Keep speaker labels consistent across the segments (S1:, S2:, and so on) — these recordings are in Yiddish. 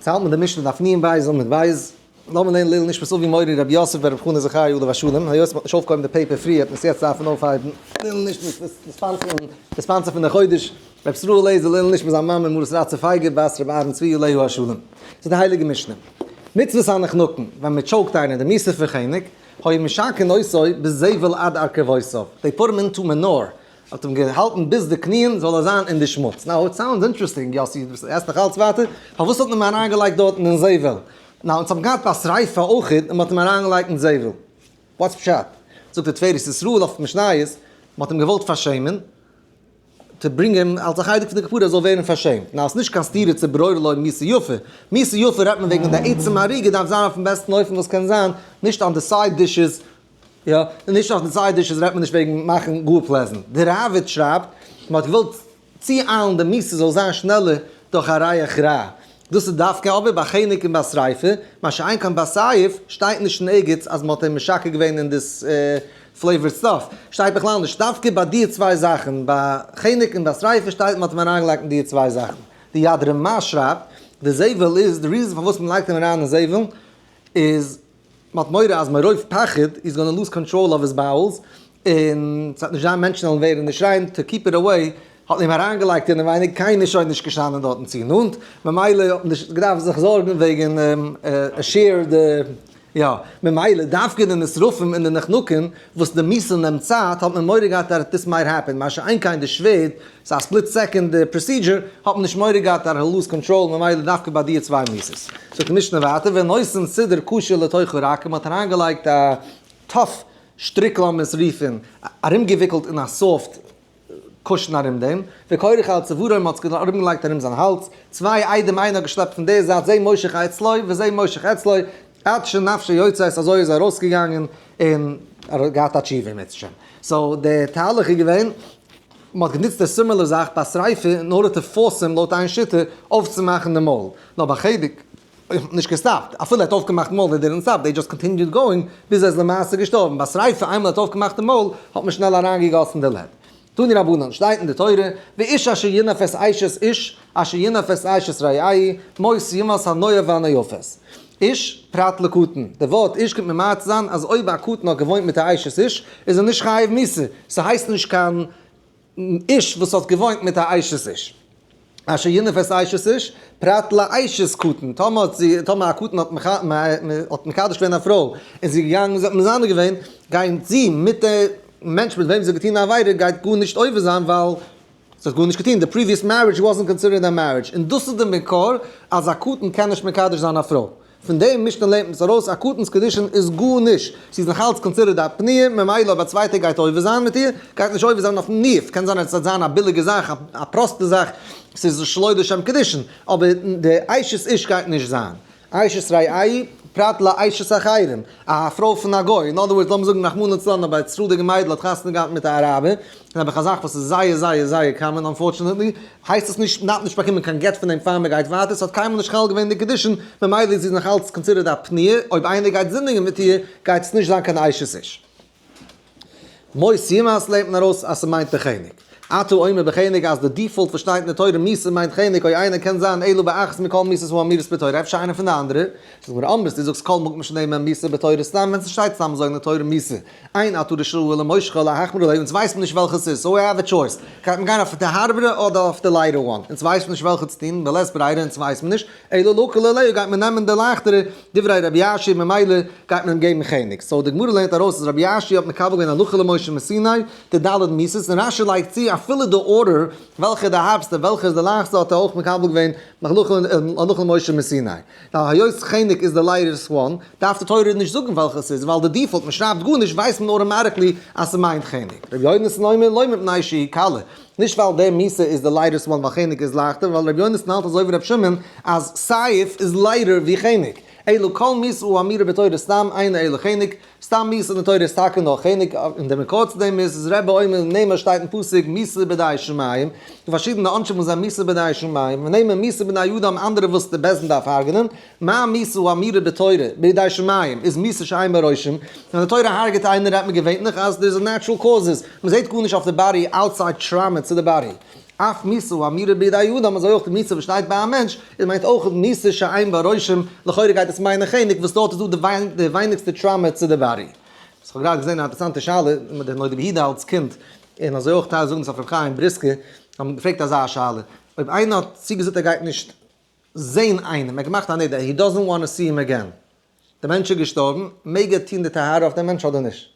S1: יעצט האלט מען די משנה דף נ בית עמוד בית, לאמיר לערנען לעילוי נשמת אבי מורי רבי יוסף ברב חנא זכרי' עליו השלום, היות מ'האט נישט אויפגעהויבן די paper פריער האט מען עס יעצט דארפן אויפהייבן, לעילוי נשמת די sponsor פון די חודש, רבי ישראל לעזער לעילוי נשמת זיין מאמע מרת רצה פייגא בת רבי אהרן צבי עליו השלום. ס'איז די הייליגע משנה. מצוות הנחנקין, ווען מען choke ט איינער די מיתה פון חנק, היו משקין אותו בזבל עד ארכבותיו, they put him into manure, האט אים געהאלטן ביז די קניען זאל ער זיין אין די שמוץ. Now it sounds interesting, יאסי, דו עסט נאך אלץ ווייטער? פארוואס האט מען אים אריינגעלייגט דארטן אין זבל? Now אונז האבן געהאט ביי שריפה אויך און מען האט אים אריינגעלייגט אין זבל. What's פשט? זאגט די תפארת ישראל אויף משניות, מען האט אים געוואלט פארשעמען, to bring אים אלס א חלק פון די כפרה ער זאל ווערן פארשעמט. Now ס'איז נישט קיין סתירה צו ברור לו מיתה יפה. מיתה יפה רעדט מען וועגן די עצם הריגה דארף זיין אויפן בעסטן אופן וואס קען זיין, נישט on the side dishes יא, און נישט אויף די side dishes רעדט מען נישט וועגן מאכן גאר pleasant. דער ראב"ד שרייבט, מען האט געוואלט צואיילן די מיתה זאל זיין שנעלער דורך א ריח רע. דאס איז דווקא אבער ביי חנק און ביי שריפה, מה שאין כן ביי סייף שטייט נישט אין ערגעץ אז מען האט אים משקה געווען אין דאס flavored stuff. שטייט בכלל נישט. דווקא ביי די צוויי זאכן, ביי חנק און ביי שריפה שטייט מען האט אים אריינגעלייגט אין די צוויי זאכן. די יד רמה שרייבט, די זבל איז, די reason פארוואס מען לייגט אים אריין אין זבל איז, מען האט מורא אז מרוב פחד he's gonna lose control of his bowels, און ס'וועט נישט זיין מענטשן וועלן ווערן נישט ריין, to keep it away האט מען אים אריינגעלייגט אינעווייניג, קיינער איז שוין נישט געשטאנען דארטן צו נאנט, ממילא האט מען נישט געדארפט זיך זארגן וועגן share די, יא, ממילא דווקא די נשרפים און די נחנקים וואס די מיתה נעמט צייט האט מען מורא געהאט אז this might happen, מה שאין כן די שווערד ס'איז א split second procedure, האט מען נישט מורא געהאט אז ער lose control, ממילא דווקא ביי די צוויי מיתות. זאגט די משנה ווייטער, ונותן סודר קשה לתוך הרקה, מ'האט אריינגעלייגט א tough שטריק לאמיר עס רופן, ארומגעוויקלט אין א soft cushion ארום דעם, וכורך על צווארו, מ'האט עס ארומגעלייגט ארום זיין האלז, צוויי עדים איינער האט געשלעפט פון די זייט, זה מושך אצלו וזה מושך אצלו, עד שנפשו יוצאת, אזוי איז ער ארויסגעגאנגען און ער האט געהאט א תשובה אם ירצה השם. So די תהליך איז געווען, מען האט גענוצט די similar זאך ביי שריפה in order to force אים לויט איין שיטה אויפצומאכן די מויל, נאר ביי חנק האט מען נישט געסטאפט, אפילו ער האט אויפגעמאכט מויל they didn't stop, they just continued going ביז ער איז למעשה געשטארבן, ביי שריפה איינמאל ער האט אויפגעמאכט די מויל האט מען שנעל אריינגעגאסן די lead. תנו רבנן, שטייט אין די תורה, ואיש אשר ינאף את אשת איש, אשר ינאף את אשת רעהו, מות יומת הנואף והנואפת. איש, פרט לקטן. די ווארט איש קומט ממעט זיין אז אויב א קטן האט געוואוינט מיט א אשת איש, איז ער נישט חייב מיתה. ס'הייסט נישט קיין איש וואס האט געוואוינט מיט א אשת איש. אשר ינאף את אשת איש, פרט לאשת קטן. טאמער האט זי, טאמער א קטן האט האט מקדש געווען א פרוי, און זי איז געגאנגען און זי האט מזנה געווען, גייען זי מיט די מענטש מיט וועם זי האט געטון א עבירה גייט גארנישט עובר זיין ווייל זי האט גארנישט געטון, די previous marriage wasn't considered a marriage, און דאס איז די מקור אז א קטן קען נישט מקדש זיין א פרוי. פון דעם משנה לערנט מען עס ארויס, א קטן'ס קידושין איז גארנישט, זי איז נאכאלץ considered א פנויה, ממילא אויב א צווייטער גייט עובר זיין מיט איר, גייט נישט עובר זיין אויפן ניאוף, קען זיין עס וועט זיין א ביליגע זאך, א פראסטע זאך, ס'איז שלא לשם קידושין, אבער די אשת איש גייט נישט זיין. אשת רעהו, פרט לאשת אחרים, א פרוי פון א גוי, in other words לאמיר זאגן רחמנא לצלן אויב א ישראל'דיגע מיידל האט חתונה געהאט מיט א אראבער, און האב איך א זאך וואס איז זייער זייער זייער common unfortunately, הייסט עס נישט, מ'דארף נישט באקומען קיין גט פון דעם פאר מ'גייט ווייטער, ס'האט קיינמאל נישט חל געווען די קידושין, ממילא איז זי נאך אלץ considered א פנויה, אויב איינער גייט זינדיגן מיט איר, גייט עס נישט זיין קיין אשת איש. מות יומת לערנט מען ארויס אז ס'מיינט בחנק. אתה אומר בחנק אז די default וואס שטייט אין די תורה מיתה מיינט חנק אוי איינער קען זיין אלא באחת מכל מיתות האמורות בתורה אפשר איינער פון די אנדערע. זאגט מיר אמרת דו זאגסט כל מקום שנאמר מיתה בתורה סתם ווען ס'שטייט סתם אזוי אין די תורה מיתה אין אתה רשאי למושכה להחמיר עליה אונז ווייסט מען נישט וועלכע ס'איז so we have a choice גייט מען גיין אויף די הארבערע אדער אויף די lighter one אונז ווייסט מען נישט וועלכע צו טון בלית ברירה אונז ווייסט מען נישט אלא להקל עליה גייט מען נעמען די לייכטערע, דברי רבי יאשיה ממילא גייט מען אים געבן חנק. So די גמרא לערנט ארויס אז רבי יאשיה האט מקבל געווען הלכה למשה מסיני, די ד' מיתות, און רשי לייגט צו אפילו די order וועלכע איז די הארבסטע וועלכע איז די לייכסטע האט ער אויך מקבל געווען הלכה למשה מסיני. Now היות חנק איז די lightest one, דארף די תורה נישט זאגן וועלכע עס איז, ווייל די default מען שרייבט גארנישט ווייסט מען automatically אז ס'מיינט חנק. רבי יונתן אומר לא מפני שהיא קלה. נישט ווייל די מיתה איז די lightest one ווייל חנק איז לייכטער, ווייל רבי יונתן האלט אזוי ווי רבי שמעון אז סייף איז lighter ווי חנק, אלא כל מיתה האמורה בתורה סתם אינה אלא חנק, סתם מיתה אין די תורה איז טאקע נאר חנק, און די מקור צו דעם איז אז רבי אומר נאמר שטייט אין פסוק מיתה בידי שמים, די פארשידענע עונשים וואס זענען מיתה בידי שמים, ונאמר מיתה בני אדם אנדערע וואס די בית דין דארף הרג'נען, מה מיתה האמורה בתורה בידי שמים איז מיתה שאין בה רושם, ווען די תורה הרג'עט איינער רעדט מען געווענליך אז דער איז natural causes, מען זעט גארנישט אויף די body outside trauma צו די body. אף מיתה האמורה בידי אדם, אזוי אויך די מיתה וואס שטייט ביי א מענטש, איז מיינט אויך מיתה שאין בה רושם, לכאורה גייט עס מיינען חנק וואס דארט איז דא די ווייניגסטע trauma צו די body. וואס כ'האב גראדע געזען א אינטערעסאנטע שאלה, מיט די נודע ביהודה אלץ קינד, און אזוי אויך טייל זאגן עס אויף ר' חיים בריסקער, האבן געפרעגט אזא שאלה, אויב איינער האט צוגעזאגט ער גייט נישט זען איינעם, ער האט געמאכט א נדר, he doesn't want to see him again, דער מענטש איז געשטארבן, מעג ער טון די טהרה אויף דעם מענטש אדער נישט?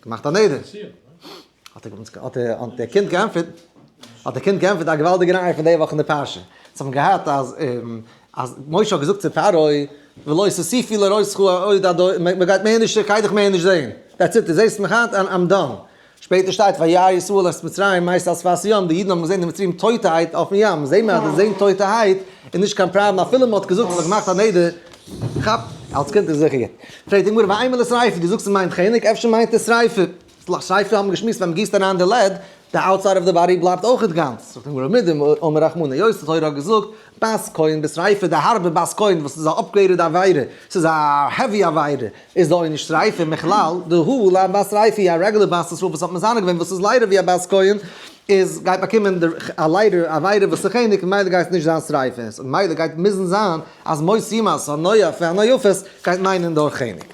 S1: געמאכט א נדר. האט דער קינד געענטפערט, האט דער קינד געענטפערט א געוואלדיגע ראיה פון די וואך אין די פרשה. זיי האבן געהאט אז אז משה האט געזאגט צו פרעה, ולא תוסיפו לראותך עוד עד, מען גייט מער נישט, איך גיי דיך מער נישט זען. That's it, דו זעסט מיך היינט and I'm done. שפעטער שטייט וירא ישראל את מצרים מת על שפת הים, די אידן האבן געזען די מצרים טויטערהייט אויפן ים, זעהן מיר אז די זעהן טויטערהייט איז נישט קיין פראבלעם אפילו מען האט געזאגט מען האט געמאכט א נדר, כאפ, אלס קינד איז זיכער גוט. פרעגט די גמרא ואימא לשריפה, דו זאגסט עס מיינט חנק, אפשר מיינט עס שריפה? שריפה האבן מיר געשמועסט ווען מען גיסט אריין די lead, די outside of די body בלייבט אויכעט גאנץ. זאגט די גמרא מדאמר רחמנא, היות די תורה האט געזאגט בת כהן בשריפה, די הארבע בת כהן וואס איז א upgraded עבירה, ס'איז א heavy עבירה, איז די עונש שריפה מכלל דהא לאו בת שריפה א רעגולער בת ישראל וואס האט מזנה געווען וואס איז לייטער ווי א בת כהן איז גייט באקומען די א לייטער עבירה וואס איז חנק ממילא גייט עס נישט זיין שריפה און ממילא גייט מוזן זיין אז מות יומת הנואף והנואפת גייט מיינען דורך חנק.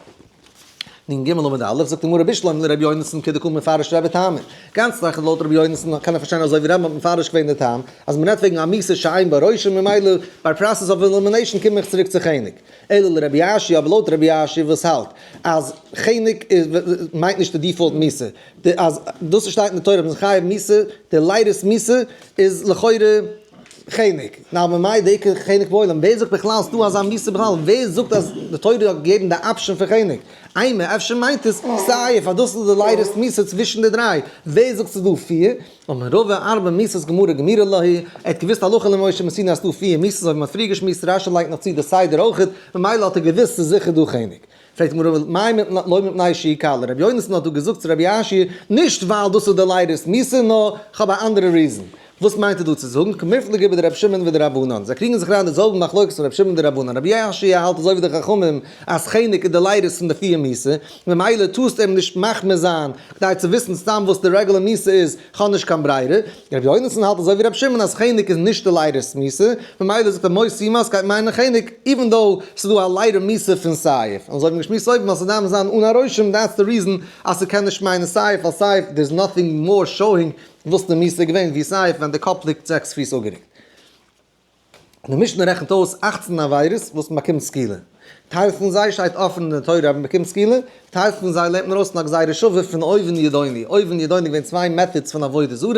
S1: נ ג עמוד א' זאגט די גמרא בשלמא לרבי יונתן כדקא מפרש רבי טעמא. גאנץ לייכט לויט רבי יונתן קען איך פארשטיין אזוי ווי רמב ם האט מפרש געווען די טעם אז מען רעדט וועגן א מיתה שאין בה רושם ממילא ביי process of elimination קום איך צוריק צו חנק. אלא לרבי יאשיה, אבער לויט רבי יאשיה וואס האלט אז חנק איז מיינט נישט די default מיתה, די אז דאס וואס שטייט אין די תורה אז מ'איז חייב מיתה, די lightest מיתה איז לכאורה חנק, נו ממאי דאיכא חנק בעולם, ווער זאגט בכלל ס'דא אזא מיתה בכלל, ווער זאגט אז די תורה האט געגעבן די option פון חנק, אימא אפשר מיינט עס סייף אז דאס איז די lightest מיתה צווישן די דריי, ווער זאגט ס'איז דא פיר, אמר רבא ארבע מיתות גמרא גמירי להו, ער האט געוואוסט הלכה למשה מסיני אז ס'דא פיר מיתות אזוי ווי מ'האט פריער געשמועסט, רשי לייגט נאך צו די סדר אויכעט, ממילא האט ער געוואוסט ס'איז זיכער דא חנק. פרעגט די גמרא מאי לא מפני שהיא קלה, רבי יונתן האט דא געזאגט צו רבי יאשיה נישט ווייל דאס איז די lightest מיתה נאר כ'האב א אנדערע reason. וואס מיינט ער דא צו זאגן? קמיפלגי בדרבי שמעון ודרבנן, זיי קריגן זיך אריין די זעלבע מחלוקת פון רבי שמעון און די רבנן, רבי יאשיה האלט אזוי ווי די חכמים אז חנק איז די lightest פון די פיר מיתה, ממילא טארסטו אים נישט מחמיר זיין כדי צו וויסן סתם וואס די רעגולער מיתה איז, כ'האב נישט קיין ברירה. רבי יונתן האלט אזוי ווי רבי שמעון אז חנק איז נישט די lightest מיתה, ממילא זאגט ער מות יומת גייט מיינען חנק, even though ס'איז דא א לייטער מיתה פון סייף, און אזוי ווי מ'געשמועסט אויבן אז ס'דארף זיין אן א רושם, that's the reason אז ס'קען נישט מיינען סייף, ווייל סייף there's nothing more showing וואס די מיתה איז געווען ווי סייף ווען די קאפ ליגט זעקס פיס אפגערוקט. די משנה רעכנט אויס 18 עבירות וואס מען באקומט סקילה. טייל פון זיי שטייט אפן אין די תורה אז מען באקומט סקילה, טייל פון זיי לערנט מען ארויס פון א גזירה שווה פון אוב און ידעוני. אוב און ידעוני געווען צוויי methods פון עבודה זרה,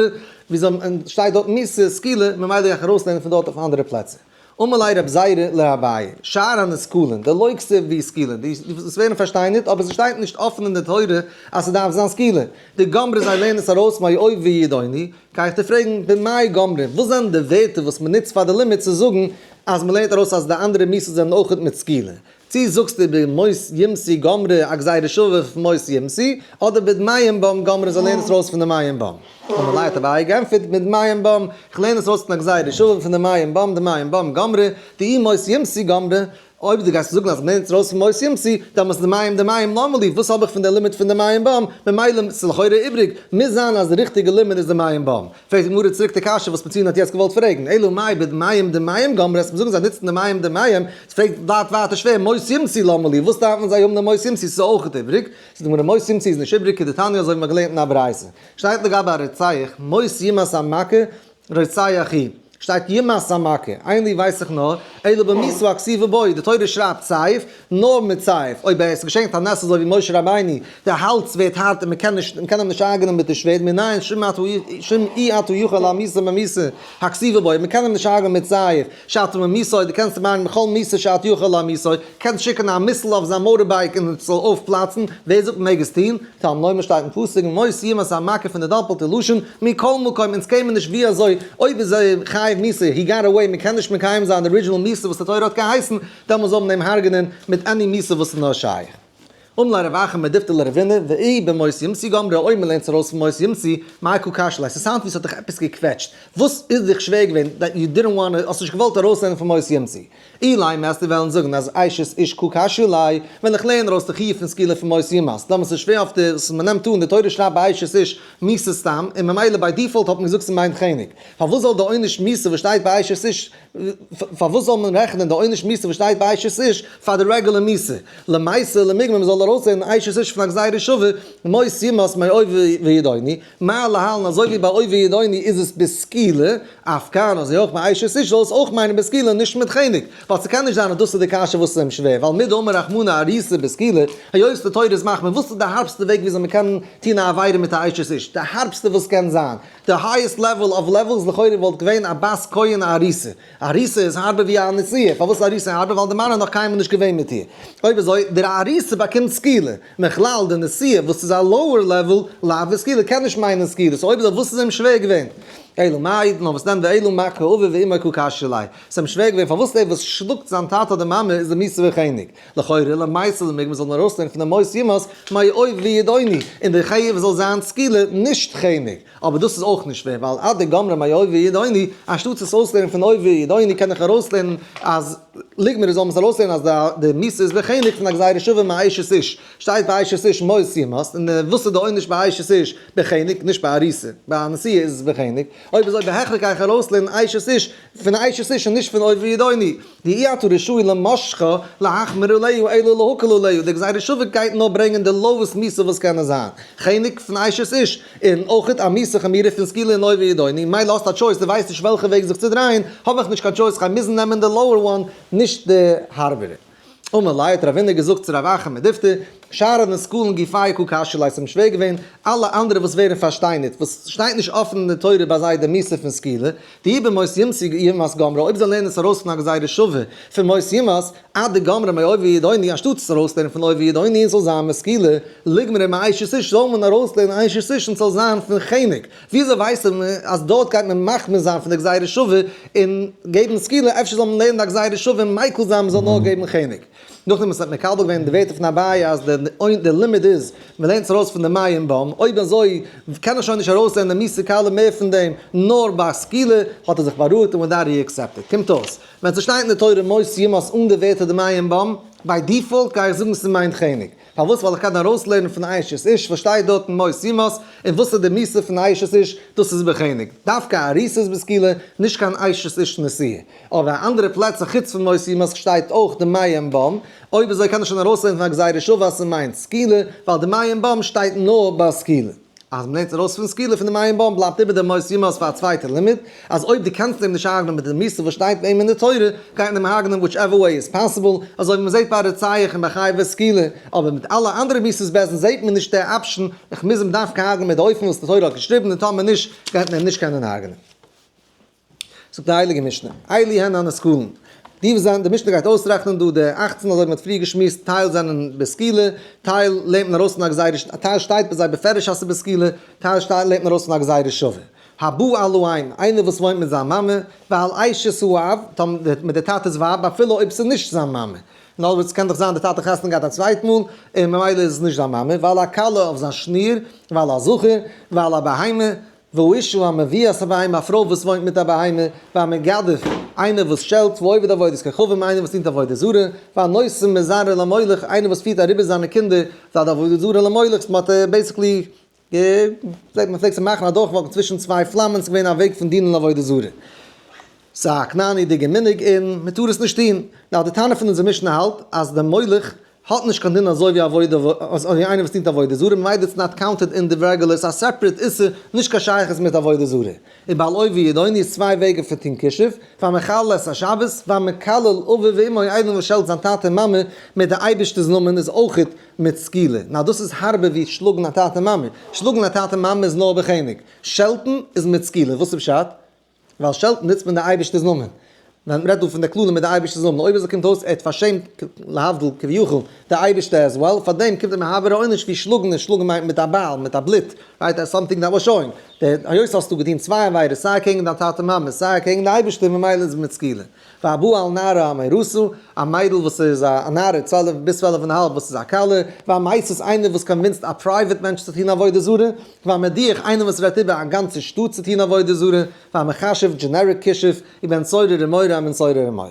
S1: ווי זיי האבן, שטייט דארט מיתה סקילה, ממילא גיי איך ארויסלערנען פון דארט אויף אנדערע פלעצער. אמר ליה רב זירא לאביי, שאר הנסקלין, דלא כתיב בהו סקילה, די וואס ווערן פארשטיינערט, אבער ס'שטייט נישט אפן אין די תורה אז ס'דארף זיין סקילה. דגמרי זיי לערנען עס ארויס מאוב וידעוני, גיי איך דיר פרעגן, במאי גמרי, וואס זענען די ווערטער וואס מען נוצט פאר די לימוד צו זאגן אז מען לערנט ארויס אז די אנדערע מיתות זענען אויכעט מיט סקילה? צי זאגסטו במות יומתו גמרי א גזירה שווה פון מות יומתו, אדער בדמים בם גמרי זיי לערנען עס ארויס פון די מים בם? אמר ליה האט אביי געענטפערט בדמים בם, איך לערן עס ארויס פון א גזירה שווה פון די מים בם, דמים בם גמרי, דאי מות יומתו גמרי, אויב דו גייסט זאגן אז מ'לערנט ארויס פון מות יומתו, דאמאלס די מים די מים למה לי, וואס האב איך פון די לימוד פון די מים בם, ממילא ס'איז לכאורה איבריג, מוז זיין אז די ריכטיגע לימוד איז די מים בם. פרעגט די גמרא צוריק די קשיא וואס מציון האט יעצט געוואלט פרעגן, אלא מאי בדמים דמים גמרי, אז מ'זאגן זיי נוצן די מים דמים, פרעגט בלייבט ווייטער שווער, מות יומתו למה לי, וואס דארף מען זיי האבן די מות יומתו, ס'איז אויכעט איבריג, זאגט די גמרא מות יומתו איז נישט איבריג כדתניא אזוי ווי מ'האט געלערנט אין א ברייתא, שטייט לגבי א רוצח, מות יומת המכה, רוצח הוא. שטייט יומת המכה, אין לי ווייס איך נאר, אלא במיתה הכתובה בו, די תורה שרייבט סייף, נאר מיט סייף, אויב עס געשענט א נס אזוי ווי משה רבינו, די האלז ווערט הארט און מען קען נישט, מען קען אים נישט הרג'נען מיט די שווערד, מנין שאם אי אתה יכול להמיתו במיתה הכתובה בו, מען קען אים נישט הרג'נען מיט סייף, שאתה ממיתו, דו קענסט אים הרג'נען בכל מיתה שאתה יכול להמיתו, קענסט שיקן א missile אויף זיין motorbike און עס זאל אויפפלאצן, ווער זאגט מען מעג עס טון? תלמוד לומר שטייט אין פסוק מות יומת א מכה פון די דאפעלטע לשון מכל מקום אונז קען מען נישט ווי אזוי אויב איז ער חייב מיתה he got away מען קען נישט מקיים זיין די original מיתה וואס די תורה האט געהייסן דעמאלס זאל מען אים הרג'נען מיט any מיתה וואס איז נאר שייך. אמר ליה רב אחא מדיפתי לרבינא, ואי במות יומתו גמרי, אויב מ'לערנט עס ארויס פון מות יומתו, מאי קא קשיא ליה, ס'סאונדט ווי ס'האט דיך עפעס געקוועטשט, וואס איז דיך שווער געווען that you didn't want to, האסט נישט געוואלט ארויסלערנען פון מות יומתו? אילימא וועסטו וועלן זאגן אז אשת איש קא קשיא ליה, ווען איך לערן ארויס די חיוב פון סקילה פון מות יומת, דאמאלס איז שווער אויף די וואס מ'נעמט אן די תורה שרייבט ביי אשת איש מיתה סתם, און ממילא ביי default האט מען געזאגט ס'מיינט חנק. פארוואס זאל די עונש מיתה וואס שטייט ביי אשת איש פארוואס זאל מען רעכענען די עונש מיתה וואס שטייט ביי אשת איש פאר די רעגולער מיתה? למעשה למיגמר מען זאל ארויסלערנען אשת איש פון א גזירה שווה מות יומת מאוב וידעוני, מה להלן אזוי ווי ביי אוב וידעוני איז עס בסקילה, אף כאן אזוי אויך ביי אשת איש זאל עס אויך מיינען בסקילה נישט מיט חנק, ווייל ס'קען נישט זיין אז דאס איז די קשיא וואס איז אים שווער, ווייל מדאמר רחמנא ארוסה בסקילה, היות די תורה איז מחמיר וואס איז די הארבסטע וועג וויאזוי מ'קען טון א עבירה מיט א אשת איש? די הארבסטע וואס קען זיין. די highest level of levels לכאורה וואלט געווען א בת כהן א ארוסה. ארוסה איז הארבער ווי א נשואה. פארוואס ארוסה איז הארבער? ווייל די מאן איז נאך קיינמאל נישט געווען מיט איר. אויב אזוי, דער ארוסה באקומט סקילה. מכלל די נשואה וואס איז א lower level לאו בסקילה קען נישט מיינען סקילה. so אויב אזוי וואס איז אים שווער געווען? אלא מאי, נאר וואס דען ואלא מכה אביו ואמו קא קשיא ליה. ס'איז אים שווער געווען פארוואס דער וואס שלאגט זיין טאטע אדער מאמע איז די מיתה בחנק. לכאורה למעשה מעג מען זאל ארויסנעמען פון די מות יומת מאוב וידעוני און די חיוב זאל זיין סקילה נישט חנק, אבער דאס איז אויך נישט שווער ווייל עד דגמרי מאוב וידעוני אנשטאטס עס אויסלערנען פון אוב וידעוני קען איך ארויסלערנען אז ליגמר זאל מען עס ארויסלערנען אז די מיתה איז בחנק פון א גזירה שווה מאשת איש שטייט ביי אשת איש מות יומת און וואס איז די עונש ביי אשת איש בחנק נישט ביי ארוסה ביי א נשואה איז עס בחנק אויב אזוי בהכרח גיי איך ארויסלערנען אשת איש פון אשת איש און נישט פון אוב וידעוני. דאי אתה רשאי למשכה להחמיר עליה אלא להקל עליה, די גזירה שווה גייט נאר ברענגען די lowest מיתה וואס קען זיין, חנק פון אשת איש, און אויך א מיתה חמורה פון סקילה און אוב וידעוני, מילא האסט א choice, די ווייסט נישט וועלכע וועג זיך צו דרייען, האב איך נישט קיין choice, כ'גיי מוזן נעמען די lower one, נישט די הארבערע. אמר ליה האט רבינא געזאגט צו רב אחא מדיפתי, שאר הנסקלין גופייהו קא קשיא ליה, ס'איז אים שווער געווען, אלע אנדערע וואס ווערן פארשטיינערט, וואס שטייט נישט אפן אין די תורה ביי זיי די מיתה פון סקילה, דאי במות יומתו יומת גמרי, אויב זיי לערנען עס ארויס פון א גזירה שווה פון מות יומת, עד דגמרי מאוב וידעוני, אנשטאט עס ארויסלערנען פון אוב וידעוני און ס'זאל זיין בסקילה, ליגמרי מאשת איש, זאל מען ארויסלערנען אשת איש און ס'זאל זיין פון חנק. וויאזוי ווייסט מען אז דארט גייט מען מחמיר זיין פון די גזירה שווה און געבן סקילה, אפשר זאל מען לערנען די גזירה שווה און מיקל זיין מ'זאל נאר געבן חנק. נאכדעם וואס מ'האט מקבל געווען די ווערטער פון אביי אז די לימוד איז מ'לערנט עס ארויס פון די מים בם, אויב אזוי קען איך שוין נישט ארויסלערנען די מיתה קלה מער פון דעם, נאר ביי סקילה האט ער זיך בארואיגט און with that he accepted. קומט אויס, ווען ס'שטייט אין די תורה מות יומת אן די ווערטער די מים בם, ביי default גיי איך זאגן ס'מיינט חנק. פארוואס? ווייל איך קען ארויסלערנען פון אשת איש וואס שטייט דארטן מות יומת, און וואס איז די מיתה פון אשת איש, דאס איז בחנק. דווקא ארוסה איז בסקילה, נישט קיין אשת איש נשואה. אבער אנדערע פלעצער חוץ פון מות יומת שטייט אויך די מים בם, אויב אזוי קען איך שוין ארויסלערנען פון א גזירה שווה אז ס'מיינט סקילה, ווייל די מים בם שטייט נאר ביי סקילה. אז מ'לערנט ארויס פון סקילה פון די מים בם בלייבט איבער די מות יומת פאר א צווייטע לימוד, אז אויב דו קענסט אים נישט הרג'נען מיט די מיתה וואס שטייט ביי אים אין די תורה, גייט מען אים הרג'נען whichever way is possible, אזוי ווי מ'זעט ביי רוצח און ביי חייבי סקילה, אבער מיט אלע אנדערע מיתות בית דין זעט מען נישט די option, איך מוז אים דווקא הרג'נען מיט די אופן וואס די תורה האט געשריבן און טאמער נישט גייט מען אים נישט קענען הרג'נען. זאגט די הייליגע משנה, אלו הן הנסקלין, די וואס זענען, די משנה גייט אויסרעכענען דא די 18 אזוי ווי מען האט פריער געשמועסט, טייל זענען בסקילה, טייל לערנט מען ארויס פון א גזירה, טייל שטייט ביי זיי בפירוש אז ס'איז בסקילה, טייל שטייט לערנט מען ארויס פון א גזירה שווה. הבא על האם, איינער וואס וואוינט מיט זיין מאמע, ועל אשת האב, מיט די טאטע'ס ווייב, אפילו אויב ס'איז נישט זיין מאמע. אין other words, קען דאך זיין די טאטע חתונה געהאט א צווייט מאל, און ממילא איז עס נישט זיין מאמע, ועל הכלה אויף זיין שניר, ועל הזכר, ועל הבהמה, והאשה המביאה את הבהמה, א פרוי וואס וואוינט מיט א בהמה, והמגדף, איינער וואס שעלט, והעובד עבודת כוכבים, איינער וואס דינט עבודה זרה, והנושא מזרעו למולך, איינער וואס פירט אריבער זיינע קינדער, זייט עבודה זרה למולך, מען האט basically מען פלעגט זיך מאכן א דורכוואק צווישן צוויי פלאמען, ס'איז געווען א וועג פון דינען עבודה זרה. ס'איז א כנעני'דיגע מנהג און מען טאר עס נישט טון. נאר די תנא פון אונזער משנה האלט אז דער מולך האט נישט קיין דין אזוי ווי עבודה אזוי ווי איינער וואס דינט עבודה זרה, ממילא it's not counted אין די רעגולער, ס'איז א separate איסור, נישט קיין שייכות מיט עבודה זרה. און בעל אוב וידעוני איז צוויי וועגן פון טון כישוף, והמחלל את השבת, והמקלל אביו ואמו, איינער וואס שעלט זיין טאטע און מאמע מיט די אייבערשטער'ס נאמען איז אויכעט מיט סקילה. נאר דאס איז הארבער ווי שלאגן א טאטע מאמע. שלאגן א טאטע מאמע איז נאר בחנק. שעלטן איז מיט סקילה. וואס איז פשט? ווייל שעלטן נוצט מען די אייבערשטער'ס נאמען. מען רעדט דא פון די קללה מיט די אייבערשטער'ס נאמען, אויב אזוי קומט אויס ער האט פארשעמט להבדיל כביכול די אייבערשטער as well, פארדעם קומט אים א הארבערע עונש ווי שלאגן, און שלאגן מיינט מיט א בייל, מיט א בלוט, right, that's something that was showing, די היות האסטו געטון צוויי עבירות סיי קעגן דיין טאטע מאמע סיי קעגן די אייבערשטער ממילא איז מיט סקילה. והבא על נערה המאורסה, א מיידל וואס איז א נערה 12 ביז 12 און א האלב וואס איז א כלה, והמסית איינער וואס convince ט א private מענטש צו טון עבודה זרה, והמדיח איינער וואס רעדט איבער א גאנצע שטאט צו טון עבודה זרה, והמכשף generic כישוף, ובן סורר ומורה א בן סורר ומורה.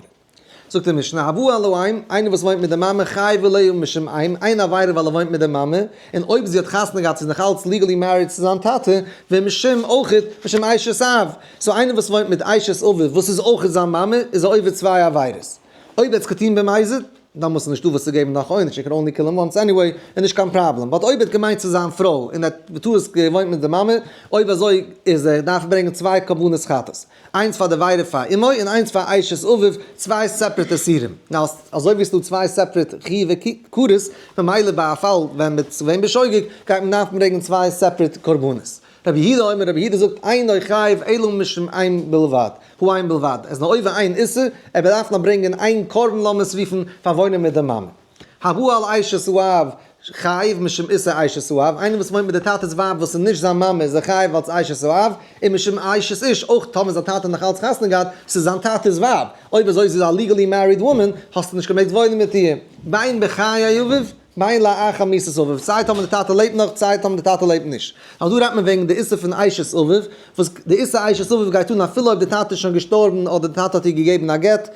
S1: זאגט די משנה, הבא על האם, איינער וואס וואוינט מיט די מאמע, חייב עליה משום אם, איין עבירה ווייל ער וואוינט מיט די מאמע, און אויב זי האט חתונה געהאט זי איז נאך אלץ legally married צו זיין טאטע, ומשום אויכעט, משום אשת אב. so איינער וואס וואוינט מיט אשת אביו וואס איז אויכעט זיין מאמע, איז ער עובר צוויי עבירות. אויב ער האט עס געטון במזיד, דאן איז נישטא וואס צו געבן נאך עונש, you can only kill him once anyway, איז נישט קיין פראבלעם. but אויב ער האט געמיינט צו זיין פרוי און ער האט בטעות געוואוינט מיט די מאמע, אויב אזוי איז ער דארף ער ברענגען צוויי קרבנות חטאת. איינס פאר די עבירה פאר אמו און איינס פאר אשת אביו, צוויי separate איסורים. now אזוי ווי עס איז דא צוויי separate חיובי כרת, ממילא ביי א פאל ווען מ'איז געווען בשוגג, גייט מען דארפן ברענגען צוויי separate קרבנות. רבי יהודה אומר, רבי יהודה זאגט, אינו חייב אלא משום אם בלבד, הוא אם בלבד, עס איז נאר עובר איין איסור, ער באדארף נאר ברענגען איין קרבן לאמיר עס רופן פאר וואוינען מיט די מאמע. הבא על אשת האב חייב משום איסור אשת האב, איינער וואס וואוינט מיט די טאטע'ס ווייב וואס איז נישט זיין מאמע איז ער חייב אלס אשת האב, און משום אשת איש, אויך טאמער זיין טאטע האט נאך אלץ חתונה געהאט, ס'איז זיין טאטע'ס ווייב, אויב אזוי זי איז א legally married woman, האסטו נישט געמעגט וואוינען מיט איר, בין בחיי אביו בין לאחר מיתת אביו, סיי טאמער די טאטע לעבט נאך סיי טאמער די טאטע לעבט נישט. אז דא רעדט מען וועגן די איסור פון אשת אביו, וואס די איסור אשת אביו גייט אן אפילו אויב די טאטע איז שוין געשטארבן אדער די טאטע האט איר געגעבן א גט,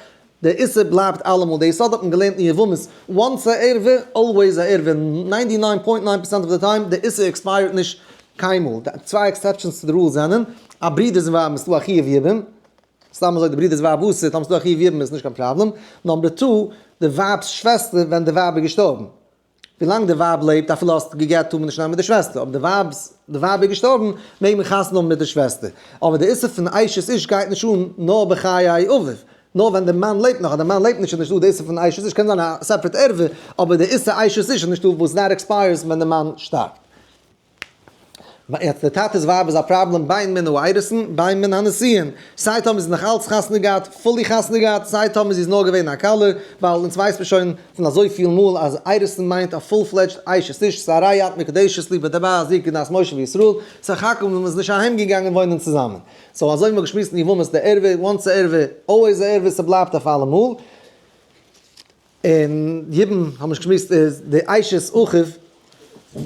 S1: די איסור בלייבט אלעמאל, די יסוד האט מען געלערנט אין יבמות, once א ערווה, always א ערווה, ninety nine point nine percent of the time, די איסור expire ט נישט קיינמאל, די צוויי exceptions צו די rule זענען, א ברודער'ס ווייב איז דא א חיוב יבום, סתם אזוי די ברודער'ס ווייב אסור, טאמער ס'דא א חיוב יבום איז נישט קיין פראבלעם, number two, די ווייב'ס שוועסטער ווען די ווייב איז געשטארבן. ווילאנג די ווייב לעבט אפילו האסט גע'גט טאר מען נישט נעמען מיט די שוועסטער, אבער די ווייב'ס די ווייב איז געשטארבן מעג מען חתונה האבן מיט די שוועסטער, אבער די איסור פון אשת איש גייט נישט אן נאר בחיי אביו, נאר ווען די מאן לעבט נאך, אז די מאן לעבט נישט איז נישטא די איסור פון אשת איש, קען זיין א separate ערווה, אבער די איסור אשת איש איז נישטא וואס that expires ווען די מאן שטארבט. יעצט די טאטע'ס ווייב איז א פראבלעם בין מן האירוסין בין מן הנישואין, סיי טאמער זי איז נאך אלץ חתונה געהאט, fully חתונה געהאט, סיי טאמער זי איז נאר געווען א כלה, ווייל אונז ווייסט מען שוין פון אזויפיל מאל אז אירוסין מיינט א full fledged אשת איש, ס'איז הרי את מקודשת לי בטבעת זו כדת משה וישראל, סך הכל מען איז נישט אהיים געגאנגען וואוינען צוזאמען. so אזוי ווי מ'האט געשמועסט אין יבמות די ערווה, once א ערווה, always א ערווה, ס'בלייבט אויף אלעמאל. און יבום האבן נישט געשמועסט איז די אשת אחיו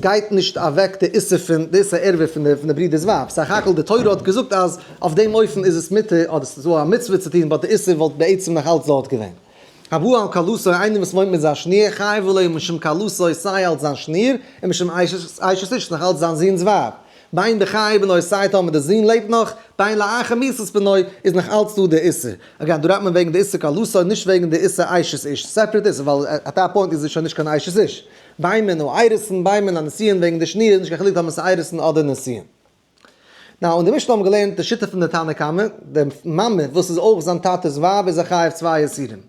S1: גייט נישט אוועק די איסור פון די איסור ערווה פון די פון די ברודער'ס ווייב, סך הכל די תורה האט געזאגט אז אויף דעם אופן איז עס מותר אדער ס'איז דא א מצוה צו טון but די איסור וואלט בעצם נאך אלץ דארט געווען. הבא על כלתו איינער וואס וואוינט מיט זיין שניר חייב עליה משום כלתו סיי אלץ זיין שניר און משום אשת איש נאך אלץ זיין זוהן'ס ווייב. בין בחיי בנו סיי טאמער די זון לעבט נאך, בין לאחר מיתת בנו איז נאך אלץ דא די איסור. again, דא רעדט מען וועגן די איסור כלתו, נישט וועגן די איסור אשת איש. separate איסור, ווייל at that point איז עס שוין נישט קיין אשת איש. בין מן האירוסין, בין מן הנישואין וועגן די שניר, נישט קיין חילוק טאמער ס'איז אירוסין אדער נישואין. now, אין די משנה האבן מיר געלערנט די שיטה פון די תנא קמא, די מאמע וואס איז אויך זיין טאטע'ס ווייב איז א חייב צוויי איסורים.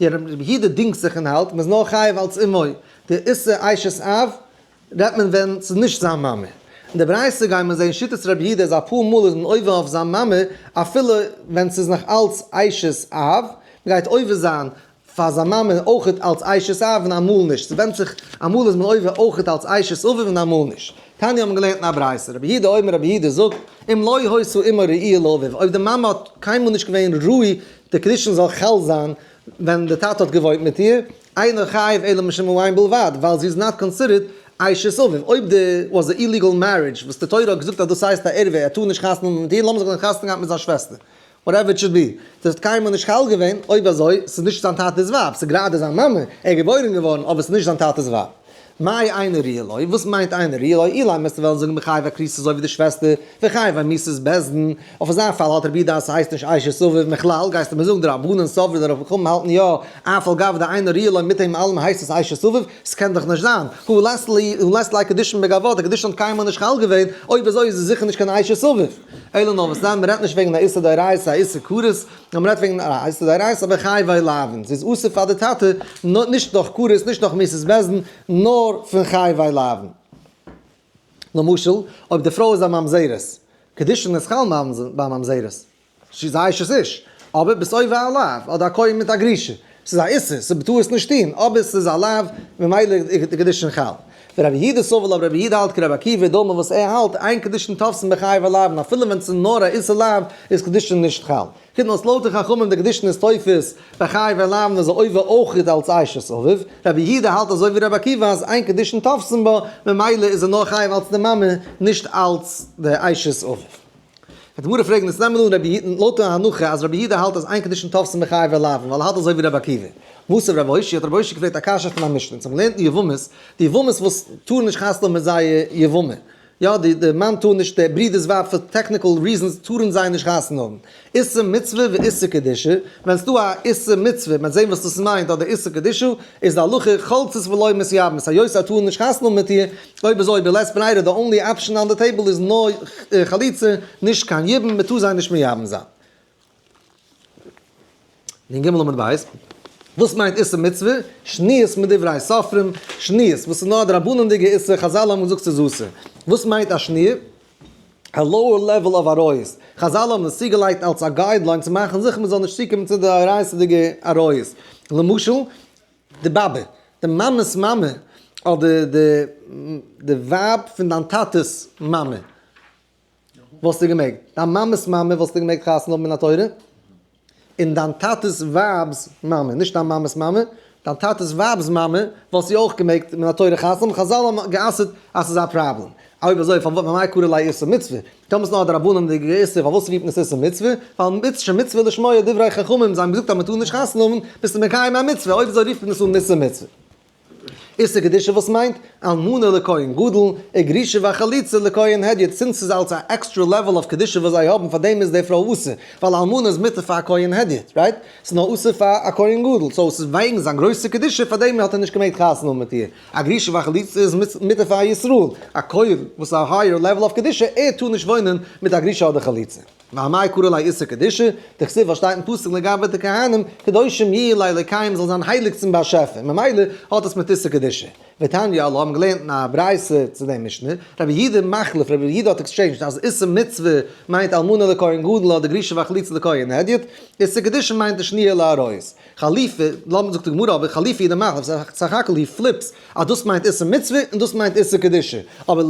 S1: די רבי יהודה דינגט זיך און האלט מ'איז נאר חייב אלץ אמו, די איסור אשת אב רעדט מען ווען ס'איז נישט זיין מאמע. אין די ברייתא גייען מיר זעהן שיטת רבי יהודה אז אפאר מאל איז מען עובר אויף זיין מאמע אפילו ווען ס'איז נאך אלץ אשת אב, מ'גייט עובר זיין פאר זיין מאמע אויכעט אלץ אשת אב און אמאל נישט, ס'ווענדט זיך אמאל איז מען עובר אויכעט אלץ אשת אביו און אמאל נישט. תניא האבן געלערנט אין א ברייתא, רבי יהודה אומר רבי יהודה זאגט, אם לא היתה אמו ראויה לאביו, אויב די מאמע האט קיינמאל נישט געווען ראוי די קידושין זאל חל זיין ווען די טאטע האט געוואוינט מיט איר, אינו חייב אלא משום האם בלבד, ווייל זי איז not considered אשת אביו, אויב די was א illegal marriage וואס די תורה האט געזאגט אז דאס הייסט א ערווה, ער טאר נישט חתונה האבן מיט איר, לאמיר זאגן ער האט חתונה געהאט מיט זיין שוועסטער, whatever it should be, דאס האט קיינמאל נישט חל געווען, אויב אזוי, ס'איז נישט זיין טאטע'ס ווייב, ס'איז גראדע זיין מאמע, ער איז געבוירן געווארן, אבער ס'איז נישט זיין טאטע'ס ווייב. מאי אינה ראויה לו, וואס מיינט אינה ראויה לו? אילימא וועסטו וועלן זאגן בחייבי כריתות אזוי ווי די שוועסטער, וחייבי מיתת בית דין, אויף אזא פאל האלט רבי יהודה אז ס'הייסט נישט אשת אביו, מכלל גייסטו מיר זאגן די רבנן סברי די חכמים האלטן יא, אף על גב דאינה ראויה לו מיט דעם אלעם הייסט עס אשת אביו, ס'קען דאך נישט זיין, הא לית ליה קידושין בגווה, די קידושין האט קיינמאל נישט חל געווען, אויב אזוי איז עס זיכער נישט קיין אשת אביו. אלא נאר וואס דען, מ'רעדט נישט וועגן א איסור דאורייתא א איסור כרת, נאר מ'רעדט וועגן א איסור דאורייתא אבער חייבי לאוין, ס'איז אסור פאר די טאטע, נישט נאך כרת, נישט נאך מיתת בית דין, נאר פון חייבי לאוין. למשל, אויב די פרוי איז א ממזרת, קידושין איז חל ביי ממזרת, זי איז א אשת איש. אבער ביסט עובר א לאו, אדער א כהן מיט א גרושה, ס'איז א איסור, ס'איז בטעות נישט טון, אבער ס'איז א לאו, ממילא איז די קידושין חל. ורבי יהודה סבר לה, רבי יהודה האלט כרבי עקיבא, דאמר וואס ער האלט, אין קידושין תופסין בחייבי לאוין, אפילו ווען ס'איז נאר א איסור לאו, איז קידושין נישט חל. קומט אויס לויט די חכמים די קידושין איז תופס בחייבי לאוין איז ער עובר אויך אלץ אשת אביו, רבי יהודה האלט אזוי ווי רבי עקיבא אז אין קידושין תופסין בה, ממילא איז ער נאר חייב אלץ די מאמע, נישט אלץ די אשת אביו. וועט די גמרא פרעגן עס נעמען אן רבי יהודה לויט די הנחה אז רבי יהודה האלט אז אין קידושין תופסין בחייבי לאוין ווייל ער האלט אזוי ווי רבי עקיבא. מתיב רב אושעיא האט רב אושעיא געפרעגט א קשיא פון א משנה אונז האבן געלערנט אין יבמות די יבמות וואס טארן נישט חתונה האבן מיט זייער יבמה יא די די מאן טאר נישט די ברודער'ס ווייב פאר technical reasons טארן זיי נישט חתונה האבן. איסור מצוה ואיסור קדושה, ווען ס'דא א איסור מצוה, מ'וועט זען וואס דאס מיינט, אדער איסור קדושה, איז די הלכה חולצות ולא מתייבמות, היות זיי טארן נישט חתונה האבן מיט איר, אויב אזוי בלית ברירה די only option on the table איז נאר חליצה, נישט קיין יבום, מ'טאר זיי נישט מייבם זיין. נ ג עמוד ב', וואס מיינט איסור מצוה? שניות מדברי סופרים, שניות וואס איז נאר א דרבנן'דיגע איסור, חזל האבן געזאגט ס'איז אסור. וואס מיינט א שניה? א lower level of עריות. חזל האבן עס צוגעלייגט אלס א guideline צו מאכן זיכער מ'זאל נישט צוקומען צו די דאורייתא'דיגע עריות. למשל, די באבע, די מאמע'ס מאמע, אדער די די ווייב פון דיין טאטע'ס מאמע, וואלסטו געמעגט. דיין מאמע'ס מאמע וואלסטו געמעגט חתונה האבן מן התורה. און דיין טאטע'ס ווייב'ס מאמע, נישט דיין מאמע'ס מאמע, דיין טאטע'ס ווייב'ס מאמע, וואלסט זי אויך געמעגט מן התורה חתונה האבן, חזל האבן גע'אסר'ט אז ס'איז א פראבלעם. אויב אזוי פארוואס ממאי קרי ליה איסור מצוה? טאמער ס'איז נאר א דרבנן'דיגע איסור פארוואס רופט מען עס איסור מצוה? ווייל מצ שמצוה לשמוע דברי חכמים, זיי האבן געזאגט אז מ'טאר נישט חתונה האבן, ביסטו מקיים א מצוה, אויב אזוי רופט מען עס אן איסור מצוה. איסור קדושה וואס מיינט, אלמנה לכהן גדול, וגרושה וחלוצה לכהן הדיוט, since ס'איז אלס א extra level of קדושה וואס זיי האבן פאר דעם איז די פרוי אסור, ווייל אלמנה איז מותר פאר א כהן הדיוט, right? ס'איז נאר אסור פאר א כהן גדול, so ס'איז וועגן זיין גרויסע קדושה פאר דעם האט ער נישט געמעגט חתונה האבן מיט איר, א גרושה וחלוצה איז מותר פאר א ישראל, א כהן וואס איז א higher level of קדושה ער טאר נישט וואוינען מיט א גרושה אדער חלוצה. ואמאי קרי ליה איסור קדושה, דכתיב וואס שטייט אין פסוק לגבי די כהנים, קדושים יהיו לאלוקיהם זאל זיין הייליג צום באשעפער, ממילא האט עס מיט איסור קדושה. ותניא אלע האבן געלערנט אין א ברייתא צו דעם משנה, רבי יהודה מחליף, רבי יהודה האט exchanged אז איסור מצוה מיינט אלמנה לכהן גדול אדער גרושה וחלוצה לכהן הדיוט, איסור קדושה מיינט די שניה לעריות. חליפי, לאמיר זאגט די גמרא אבער חליפי איז די מחליף, סך הכל he flips אז דאס מיינט איסור מצוה און דאס מיינט איסור קדושה, אבער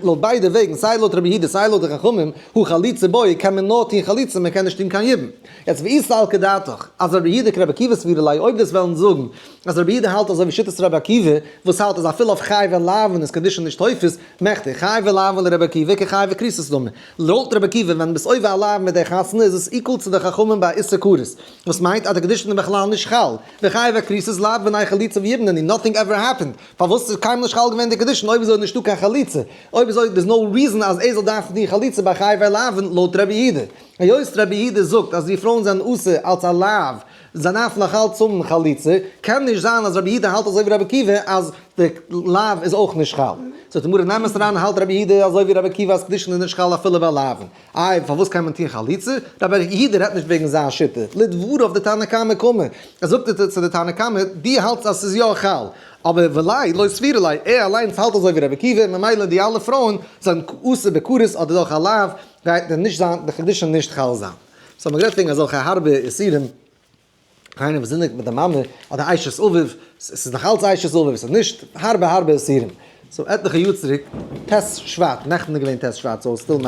S1: לויט ביידע וועגן סיי לויט רבי יהודה סיי לויט די חכמים, הא חליצה בעי קען מען נאר טון חליצה מען קען נישט טון קיין יבום. יעצט ואי סלקא דעתך אז רבי יהודה כרבי עקיבא סבירא ליה אויב דאס וועלן זאגן אז רבי יהודה האלט אזוי ווי שיטת רבי עקיבא וואס האלט אז אפילו אויף חייבי לאוין איז קדושה נישט תופס, מכדי חייבי לאוין לרבי עקיבא כחייבי כריתות דמי. לויט רבי עקיבא ווען ביסט עובר א לאו מיט די חתונה איז עס equal צו די חכמים ביי איסור כרת. וואס מיינט אז די קדושין איז בכלל נישט חל, וחייבי כריתות לאו בני חליצה ויבום נינהו, nothing ever happened, פארוואס איז קיינמאל נישט חל געווען די קדושין אויב אזוי איז נישטא קיין חליצה, אויב אזוי there's no reason אז ער זאל דארפן טון חליצה ביי חייבי לאוין לויט רבי יהודה, היות רבי יהודה זאגט אז די פרויען זענען אסור אלץ א לאו, זיי דארפן נאך אלץ האבן חליצה, קען נישט זיין אז רבי יהודה האלט אזוי ווי רבי עקיבא אז די לאו איז אויך נישט חל. זאגט די גמרא נעם עס אריין האלט רבי יהודה אזוי ווי רבי עקיבא אז קדושין איז נישט חל אפילו ביי לאוין. איי פארוואס קען מען טון חליצה? רבי יהודה רעדט נישט וועגן זיין שיטה, לדבריו דתנא קמא קאמר, ער זאגט צו די תנא קמא, דו האלטסט אז ס'איז יא חל, אבער וליה לא סבירא ליה, ער אליינס האלט אזוי ווי רבי עקיבא, ממילא די אלע פרויען זענען אסור בכרת אדער דורך א לאו, גייט נישט זיין די קידושין נישט חל זיין. so מ'האט גערעדט וועגן אזעלכע הארבע איסורים. איינער וואס זינדיגט מיט די מאמע אדער אשת אביו, ס'איז נאך אלץ אשת אביו, ס'איז נישט הארבע הארבע איסורים. so עטליכע יאר צוריק, ט' שבט, נעכטן איז געווען ט' שבט, so still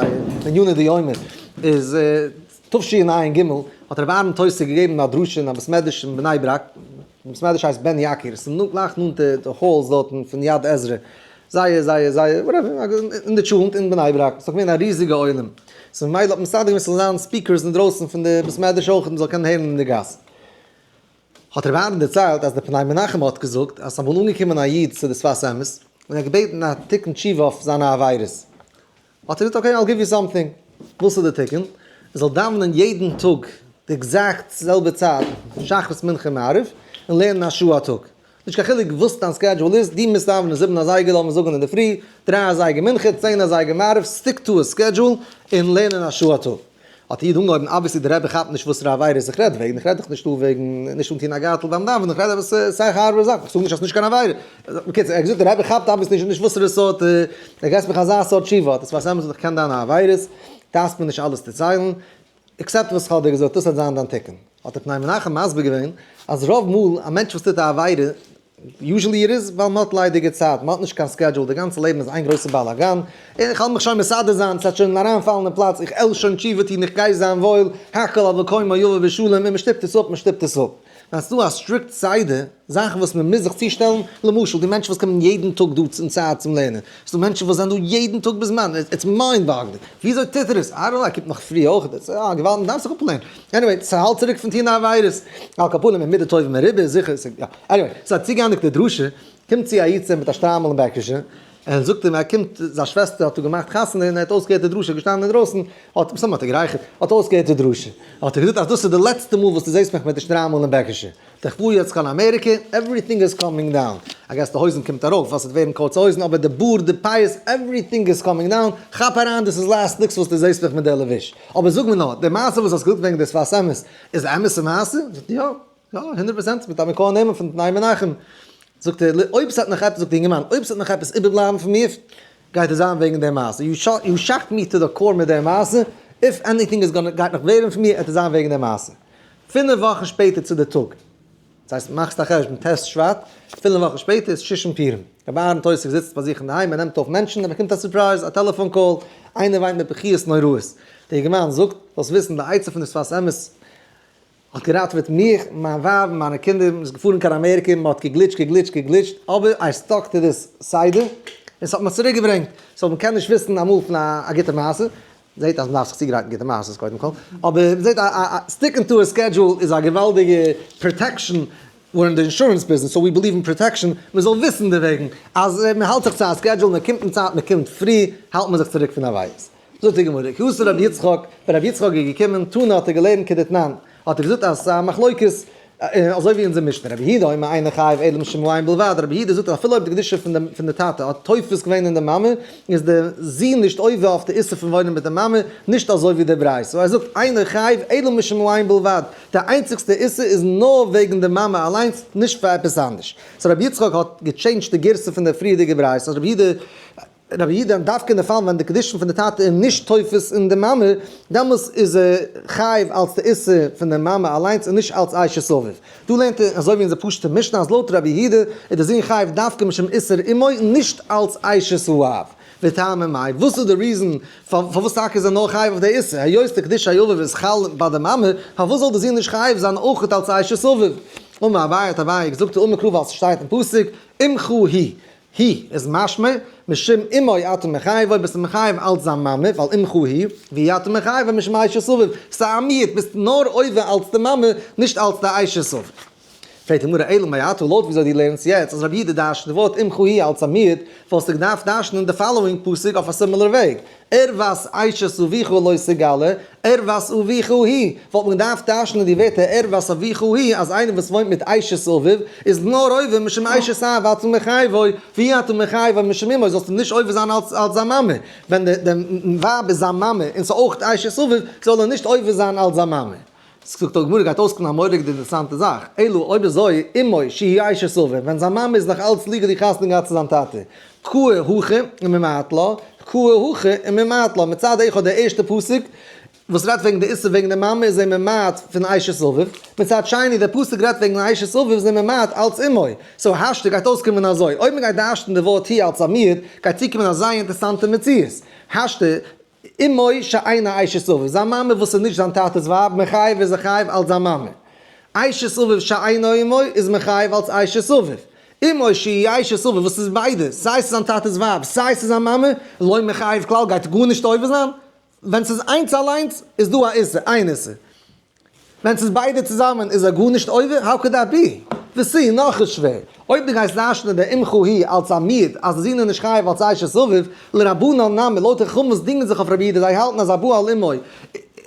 S1: מעניני דיומא, איז תשע"ג האט רבי אהרן טויסיג געגעבן א דרשה אין א בית מדרש אין בני ברק, די בית מדרש הייסט בן יקיר, ס'איז גלייך נאנט די halls דארטן פון יד עזרה, זייער זייער זייער whatever, אין די טשולנט אין בני ברק, ס'איז געווען א ריזיגע עולם, so ממילא האט מען מסדר געווען ס'זאל זיין speakers אינדרויסן פון די בית מדרש אויך מ'זאל קענען הערן אין די גאס. האט רבי אהרן דערציילט אז די פני מנחם האט געזאגט אז ס'איז אמאל אנגעקומען א איד צו די שפת אמת און ער האט געבעטן א תיקון תשובה אויף זיינע עבירות, האט ער געזאגט okay I'll give you something, וואס איז די תיקון? ער זאל דאווענען יעדן טאג די exact זעלבע צייט שחרית מנחה מעריב און לערנען א שעה א טאג, נישט קיין חילוק וואס דיין schedule איז, דו מוזט דאווענען 7 אזייגער לאמיר זאגן אינדערפרי, 3 אזייגער מנחה, 10 אזייגער מעריב, stick to a schedule און לערנען א שעה א טאג. האט די איד אנגעהויבן, obviously די רבי כאפט נישט וואסערע עבירות איך רעד וועגן, איך רעד דאך נישט דא וועגן נישט אנטון א גארטל ביים דאווענען, איך רעד עפעס אסאך הארבערע זאכן, איך זאג נישט אז ס'נישט קיין עבירה. בקיצור, ער האט געזאגט די רבי כאפט obviously נישט וואסערע סארט, ער געסט מיך אזא סארט תשובה, האט עס פארסעמעט איך קען דיינע עבירות, דארפסט מיר נישט אלעס דערציילן. Except וואס כ'האב דיר געזאגט, דאס וועט זיין דיין תיקון. האט דער פני מנחם מסביר געווען אז רוב מאל א מענטש וואס טוט א עבירה, usually it is ווייל מ'האט ליידיגע צייט, מ'האט נישט קיין schedule, די גאנצע לעבן איז איין גרויסע באלאגאן, איך העל מיך שוין מסדר זיין, ס'וועט שוין אריינפאלן אין פלאץ, איך על שוין תשובה טון, איך גיי זיין וואויל, הכל על מקומו יבא בשלום, און מ'שטופט עס אפ, מ'שטופט עס אפ. ווען ס'דא א strict סדר, זאכן וואס מ'מוז זיך צושטעלן, למשל די מענטשן וואס קומען יעדן טאג דא אין צייט צום לערנען, ס'דא מענטשן וואס זענען דא יעדן טאג בזמן, it's mind boggling, וויאזוי טוט ער עס? I don't know, ער קומט נאך פרי אויך, דאס איז א געוואלד, מ'דארף זיך אפלערנען. Anyway, ס'האלט צוריק פון טון עבירות. על כל פנים, מידה טובה מרובה, זיכער, יא. Anyway, ס'האט צוגעענדיגט די דרשה, קומט צו א איד צו אים מיט א שטריימל און בעקישע, און זאגט אים, ער קומט, זיין שוועסטער האט דא געמאכט חתונה און ער האט אויסגעהערט די דרשה, געשטאנען אינדרויסן, האט, מסתמא האט ער גערייכערט, האט אויסגעהערט די דרשה, האט ער געזאגט אז דאס איז די לעצטע מאל וואס דו זעסט מיך מיט די שטריימל און בעקישע, איך פאר יעצט קיין אמעריקע, everything is coming down, I guess די הויזן קומט ארויף ווייל ס'וועט ווערן קורצע הויזן, אבער די בארד, די פיאות, everything is coming down, כאפ אריין, דאס איז last ניקס וואס דו זעסט מיך מיט די לבוש. אבער זאג מיר נאר, די מעשה וואס האסט געזאגט וועגן די שפת אמת, איז א אמת'ע מעשה? זאגט ער, יא, יא, הונדערט פראצענט, מיט א מקור נאמן פון פני מנחם. זאגט ער, אויב ס'וועט נאך עפעס, זאגט די אינגערמאן, אויב ס'וועט נאך עפעס איבערבלייבן פון מיר, גייט עס זיין וועגן די מעשה. You shocked me to the core מיט די מעשה, if anything is gonna, גייט נאך ווערן פון מיר, וועט עס זיין וועגן די מעשה. פינף וואכן שפעטער צו די טאג, דאס הייסט מאכסט א חשבון ט' שבט, פינף וואכן שפעטער איז שושן פורים, רבי אהרן טויסיג זיצט ביי זיך אינדערהיים ער נעמט אויף מענטשן ער באקומט א surprise א טעלעפאן call, איינער וויינט מיט בכיות נוראות, דער יונגערמאן זאגט, זאלסט וויסן די עצה פון די שפת אמת האט געראטעוועט מיך, מיין ווייב און מיינע קינדער, מען איז געפארן קיין אמעריקע, מען האט געגליטשט געגליטשט געגליטשט, אבער I stuck to this סדר, און ס'האט מיך צוריק געברענגט, so מען קען נישט וויסן אמאל פון א גוטע מעשה, זעהט אז מ'דארף זיך צוגרייטן גוטע מעשות קודם כל, אבער מ'זעהט א sticking to a schedule איז א געוואלדיגע protection, we're in די insurance business so we believe in protection, מ'זאל וויסן דערוועגן אז מ'האלט זיך צו א schedule, מ'קומט אין צייט, מ'קומט פרי, האלט מען זיך צוריק פון עבירות. זאגט די גמרא, כי אתא רבי יצחק, ווען רבי יצחק איז געקומען, תנא האט ער געלערנט כדתנן, האט ער געזאגט אז ס'איז א מחלוקת, אזוי ווי אונזער משנה, רבי יהודה אומר אינו חייב אלא משום האם בלבד, רבי יהודה זאגט אז אפילו אויב די קדושה פון די טאטע האט תופס געווען אין די מאמע, איז די זון נישט עובר אויף די איסור פון וואוינען מיט די מאמע, נישט אזוי ווי די ברייתא, so ער זאגט אינו חייב אלא משום האם בלבד, די איינציגסטע איסור איז נאר וועגן די מאמע אליינס, נישט פאר עפעס אנדערש. So רבי יצחק האט געטשעינדזשט די גירסא פון די פריערדיגע ברייתא, אז רבי יהודה רבי יהודה דווקא אין די פאל ווען די קידושין פון די טאטע איז נישט תופס אין די מאמע, דעמאלס איז ער חייב אלס די איסור פון די מאמע אליינס און נישט אלס אשת אביו. דא לערנט ער אזוי ווי אונזער פשוטע משנה אז לויט רבי יהודה איז די זון חייב דווקא משום איסור אמו נישט אלס אשת האב. וטעמא מאי, וואס איז די reason פארוואס טאקע איז ער נאר חייב אויף די איסור? היות די קידושי אביו איז חל ביי די מאמע, פארוואס זאל די זון נישט חייב זיין אויכעט אלס אשת אביו? אמר אביי האט אביי געזאגט אמר קרא ווייל ס'שטייט אין פסוק אמך היא. היא איז משמע, משום אמו אתה מחייבו, ביסטו מחייב אלץ זיין מאמע, ווייל אמך היא, ואי אתה מחייבו משום אשת אביו, ס'איז א מיעוט, ביסט נאר עובר אלץ די מאמע, נישט אלץ די אשת אביו. פרעגט די גמרא, אלא מעתה, לויט וויאזוי דו לערנסט יעצט, אז רבי יהודה דרש'נט די ווארט אמך היא אלץ א מיעוט, וואלסטו געדארפט דרש'נען די following פסוק אויף א similar וועג, ערות אשת אביך לא תגלה, ערות אביך היא, וואלט מען געדארפט דרש'נען די ווערטער ערות אביך היא אז איינער וואס וואוינט מיט אשת אביו איז נאר עובר משום אשת אב אתה מחייבו, ואי אתה מחייבו משום אמו זאלסטו נישט עובר זיין אלס אלס זיין מאמע, ווען די ווייב איז זיין מאמע און ס'איז אויך אשת אביו זאל ער נישט עובר זיין אלס זיין מאמע. זאגט די גמרא גייט אויסקומען א מורא'דיגע אינטערעסאנטע זאך, אלא אויב אזוי אמו שהיא אשת אביו, ווען זיין מאמע איז נאך אלץ legally חתונה געהאט צו זיין טאטע, קאי הכא וממעט לה, קאי הכא וממעט לה, מצד אחד דער ערשטער פסוק וואס רעדט וועגן די איסור וועגן די מאמע איז ער ממעט פון אשת אביו, מצד שני דער פסוק רעדט וועגן אשת אביו איז ער ממעט אלץ אמו, so השתא גייט אויסקומען אזוי, אויב מען גייט דרש'נען די ווארט היא אלץ א מיעוט, גייט צוקומען א זייער אינטערעסאנטע מציאות, השתא אמו שאינה אשת אביו, זיין מאמע וואס איז נישט זיין טאטע'ס ווייב, מחייב איז ער חייב אלץ זיין מאמע. אשת אביו שאינה אמו איז מחייב אלץ אשת אביו. אמו שהיא אשת אביו וואס איז ביידע, סיי ס'איז זיין טאטע'ס ווייב, סיי ס'איז זיין מאמע, לא מחייב כלל, גייט גארנישט עובר זיין. ווען ס'איז איינס אליינס איז דא א איסור, איין איסור. ווען ס'איז ביידע צוזאמען איז ער גארנישט עובר? How could that be? ותו, נאך איז שווער. אויב דו גייסט דרש'נען די אמך היא אלס א מיעוט אז די זון איז נישט חייב אלס אשת אביו, לרבנן נמי, לויט די חכמים וואס דינגען זיך אויף רבי יהודה, זיי האלטן אז הבא על אמו,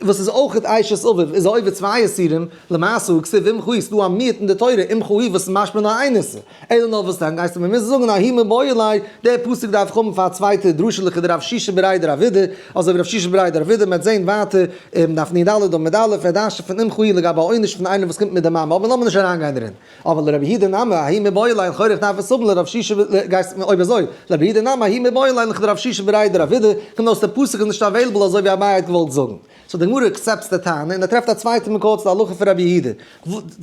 S1: וואס איז אויכעט אשת אביו, איז עובר צוויי איסורים, למעשה הא כתיב אמך היא, ס'דא א מיעוט אין די תורה אמך היא וואס איז משמע נאר איין איסור. אלא נאר וואס דען גייסטו מיר מוזן זאגן ההוא מיבעי ליה, דער פסוק דארף איך האבן פאר א צווייטע דרשה לכדרב שישא בריה דרב אידי, אזוי ווי רב שישא בריה דרב אידי, מ'וועט זען ווייטער אין דף נ ד עמוד א', ער דרש'נט פון אמך היא לגבי א עונש פון איינער וואס קומט מיט די מאמע, אבער לאמיר נישט אריינגיין דערין. אבער לרבי יהודה נמי ההוא מיבעי ליה לכאורה איך דארף עס האבן לרב שישא גייסט אויב אזוי לרבי יהודה נמי ההוא מיבעי ליה לכדרב שישא בריה דרב אידי, קומט אויס דער פסוק איז נישט available אזוי ווי אביי האט געוואלט זאגן. So די גמרא. גמרא accept ט די טענה און ער טרעפט א צווייטע מקור צו די הלכה פון רבי יהודה.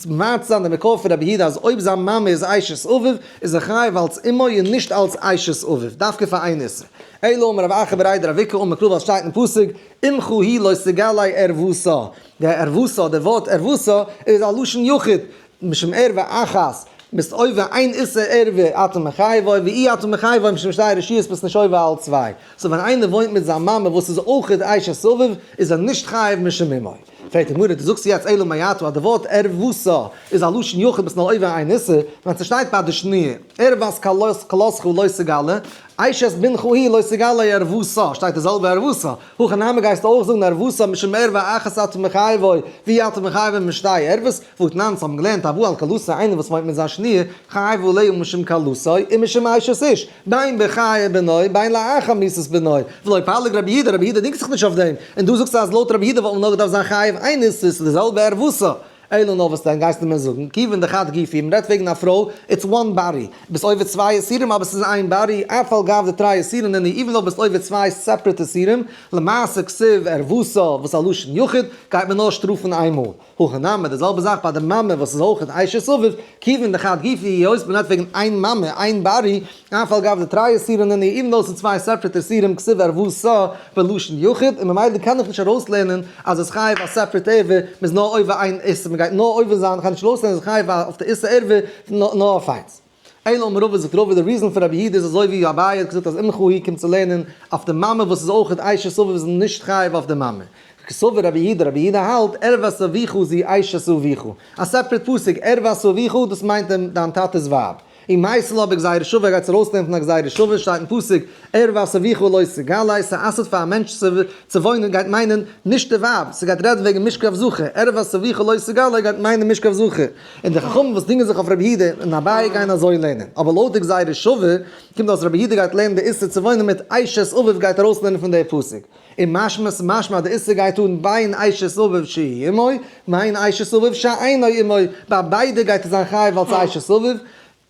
S1: ממעט זיין די מקור פון רבי יהודה אז אויב זיין מאמע איז אשת אביו איז ער חייב אלס אמו און נישט אלס אשת אביו, דווקא פאר איין איסור. אלא אמר רב אחא בריה דרב איקא אמר קרא ווייל ס'שטייט אין פסוק אמך היא לא תגלה ערותה, די ערותה, די ווארט ערותה איז א לשון יחיד, משום ערווה אחת, ביסט עובר איין איסור ערווה אתה מחייבו, ואי אתה מחייבו משום שתי רשויות ביסט נישט עובר אלע צוויי. so ווען איינער וואוינט מיט זיין מאמע וואס איז אויכעט אשת אביו איז ער נישט חייב משום אמו. פרעגט די גמרא, דו זאגסט יעצט אלא מעתה אז די ווארט ערותה איז א לשון יחיד ביסט נאר עובר איין איסור, ווען ס'שטייט ביי די שניה ערות כלתך לא תגלה, אשת בנך היא לא תגלה ערותה, שטייט די זעלבע ערותה, הכא נמי גייסטו אויך זאגן ערותה משום ערווה אחת אתה מחייבו, ואי אתה מחייבו משום שתי ערוות, והתנן האבן געלערנט הבא על כלתו איינער וואס וואוינט מיט זיין שניה, חייב עליה משום כלתו ומשום אשת איש, בין בחיי בנו בין לאחר מיתת בנו, ולא פליג רבי יהודה, רבי יהודה דינגט זיך נישט אויף דעם, און דו זאגסט אז לויט רבי יהודה וואלט מען נאר געדארפט זיין חייב איין איסור, ס'איז די זעלבע ערותה. אלא נאר וואס דען גייסטו מיר זאגן, כיוון דחד גופא, מ'רעדט וועגן א פרוי, it's one body, ביסט עובר צוויי איסורים אבער ס'איז איין body, אף על גב דתרי איסורין נינהו, even though ביסט עובר צוויי separate איסורים, למעשה כתיב ערותה וואס איז א לשון יחיד, גייט מען נאר שטראפן איין מאל. הכא נמי, די זעלבע זאך ביי די מאמע וואס איז אויך אשת אביו, כיוון דחד גופא היות מ'רעדט וועגן איין מאמע, איין body, אף על גב דתרי איסורין נינהו, even though ס'איז צוויי separate איסורים כתיב ערותה בלשון יחיד, און ממילא קען איך נישט ארויסלערנען אז עס חייב א separate ערווה, מ'איז נאר עובר איין איסור, מ'גייט נאר עובר זיין, כ'קען נישט ארויסלערנען אז עס חייב אויף די איסור ערווה, נאר אויף איינס. אלא אמר רבא זאגט רבא די reason פון רבי יהודה איז אזוי ווי אביי האט געזאגט אז אמך היא קומט צו לערנען אויף די מאמע וואס איז אויך אשת אביו איז נישט חייב אויף די מאמע. קסבר רבי יהודה, רבי יהודה האלט ערות אביך זו אשת אביך, א separate פסוק ערות אביך דאס מיינט דיין טאטע'ס ווייב. און מייתי לה בגזירה שווה, ער גייט עס ארויסנעמען פון א גזירה שווה, שטייט אין פסוק, ערות אביך לא תגלה, ס'אסר'ט פאר א מענטש צו וואוינען גייט מיינען נישט די ווייב, ס'גייט רעדן וועגן משכב זכר, ערות אביך לא תגלה גייט מיינען משכב זכר, און די חכמים וואס דינגען זיך אויף רבי יהודה און אביי גייען אזוי לערנען, אבער לויט די גזירה שווה קומט אויס רבי יהודה גייט לערנען די איסור צו וואוינען מיט אשת אביו גייט ארויסלערנען פון די פסוק. און משמע ס'משמע אז די איסור גייט אן בין אשת אביו שהיא אמו, בין אשת אביו שאינו אמו, ביי ביידע גייט ער זיין חייב אלס אשת אביו,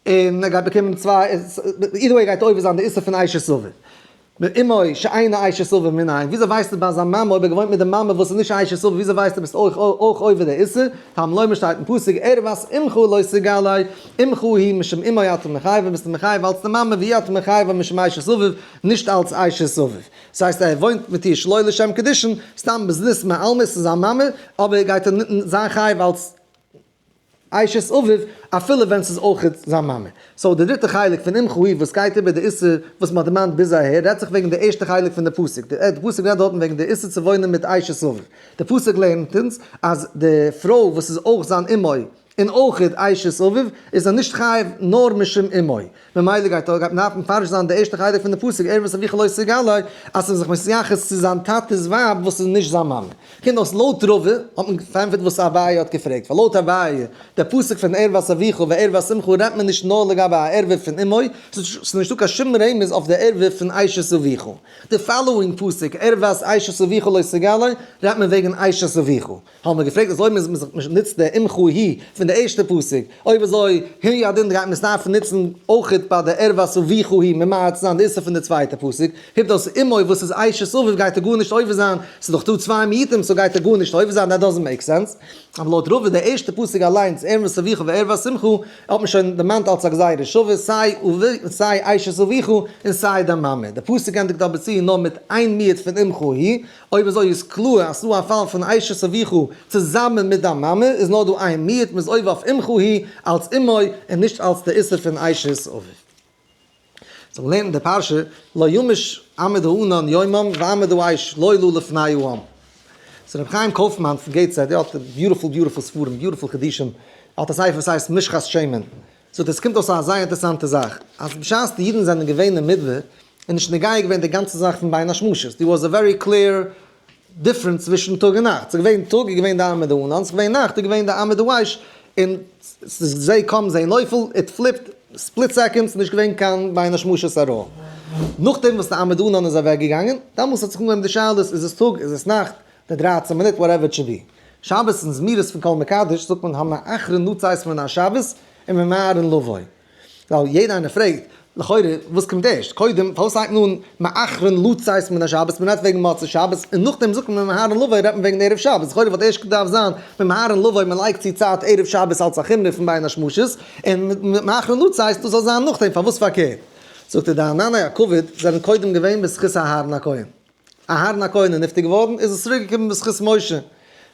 S1: און ער גייט באקומען צוויי, either way גייט עובר זיין די איסור פון אשת אביו. אמו שאינה אשת אביו מנין, וויאזוי ווייסטו ביי זיין מאמע אויב ער געוואוינט מיט די מאמע וואס איז נישט אשת אביו וויאזוי ווייסטו ביסט אויך אויך עובר די איסור, תלמוד לומר שטייט אין פסוק ערות אמך לא תגלה, אמך היא משום אמו אתה מחייב, ביסטו מחייב אלס די מאמע ואי אתה מחייב משום אשת אביו, נישט אלס אשת אביו. ס'הייסט ער וואוינט מיט איר שלא לשם קידושין, סתם בזנות מעלמא, ס'איז זיין מאמע, אבער גייט ער זיין חייב אלס אשת אביו אפילו ווען ס'איז אויכעט זיין מאמע. so די דריטע חלק פון אמך היא וואס גייט איבער די איסור וואס מ'האט דערמאנט ביז אהער רעדט זיך וועגן די ערשטע חלק פון די פסוק, די פסוק רעדט דארטן וועגן די איסור צו וואוינען מיט אשת אביו. די פסוק לערנט אונז אז די פרוי וואס איז אויך זיין אמו און אויך אשת אביו איז ער נישט חייב נאר משום אמו, ממילא גייט ער גייט מען מפרש זיין די ערשטע חלק פון די פסוק ערות אביך לא תגלה אז ס'איז זיך מתייחס צו זיין טאטע'ס ווייב וואס איז נישט זיין מאמע. קומט אויס לויט רבא האט מען פארענטפערט וואס אביי האט געפרעגט, ווייל לויט אביי די פסוק פון ערות אביך וערות אמך רעדט מען נישט נאר לגבי א ערווה פון אמו, ס'איז נישטא קיין שום רמז אויף די ערווה פון אשת אביך. די following פסוק ערות אשת אביך לא תגלה רעדט מען וועגן אשת אביך. האבן מיר געפרעגט אז אויב מען נוצט די אמך היא פון די ערשטע פסוק, אויב אזוי הוא הדין גייט מען עס דארפן נוצן אויכעט ביי די ערות אביך היא ממעט צו זיין די איסור פון די צווייטע פסוק, הייבט אויס אמו וואס איז אשת אביו גייט ער גארנישט עובר זיין, ס'איז דאך דא צוויי מיעוטים so גייט ער גארנישט עובר זיין, that doesn't make sense. אבער לויט רבא די ערשטע פסוק אליינס ערות אביך וערות אמך האט מען שוין דערמאנט אלס א גזירה שווה סיי סיי אשת אביך און סיי די מאמע, די פסוק ענדיגט אבער צו נאר מיט איין מיעוט פון אמך היא, אויב אזוי איז קלאר אז ס'דא א פאל פון אשת אביך צוזאמען מיט דיין מאמע, איז נאר דא איין מיעוט, מ'איז עובר אויף אמך היא אלס אמו און נישט אלס די איסור פון אשת אביו. זאל מען לערנען די פרשה לא ימוש עמוד הענן יומם ועמוד האש לילה לפני העם. so רבי חיים קויפמאן פון געיטסהעד ער האט beautiful beautiful ספרים beautiful חידושים, ער האט א ספר וואס הייסט משחת שמן, so עס קומט אויס א זייער אינטערעסאנטע זאך, אז בשעת די אידן זענען געווען אין מדבר, איז נישט נוגע געווען די גאנצע זאך פון בין השמשות, there was a very clear difference צווישן טאג און נאכט, ס'איז געווען טאג איז געווען די עמוד הענן, ס'איז געווען נאכט איז געווען די עמוד האש, און ס'איז זה קם זה נופל, it flipped split second, ס'איז נישט געווען קיין בין השמשות at all. נאכדעם וואס די עמוד הענן איז אוועק געגאנגען, דאמאלס האט זיך אנגעהויבן די שאלות, איז עס טאג, איז עס נאכט, די 13 מינוט, whatever it should be. שבת און זמירות פון כל מקדש זאגט מען המאחרין לצאת מן השבת וממהרין לבוא. ווייל יעדער איינער פרעגט, לכאורה, וואס קומט ערשט? קודם, פארוואס הייבט מען אן מאחרין לצאת מן השבת, מען רעדט וועגן מוצאי שבת, און נאכדעם זאגט מען ממהרין לבוא רעדט מען וועגן ערב שבת, לכאורה וואלט ערשט געדארפט זיין ממהרין לבוא מען לייגט צו צייט ערב שבת אלס א חומרא פון בין השמשות, און מאחרין לצאת דאס זאל זיין נאכדעם, פארוואס פארקערט? זאגט ער די ענני הכבוד זענען קודם געווען בזכות אהרן הכהן. אהרן הכהן איז נפטר געווארן, איז עס צוריק געקומען בזכות משה.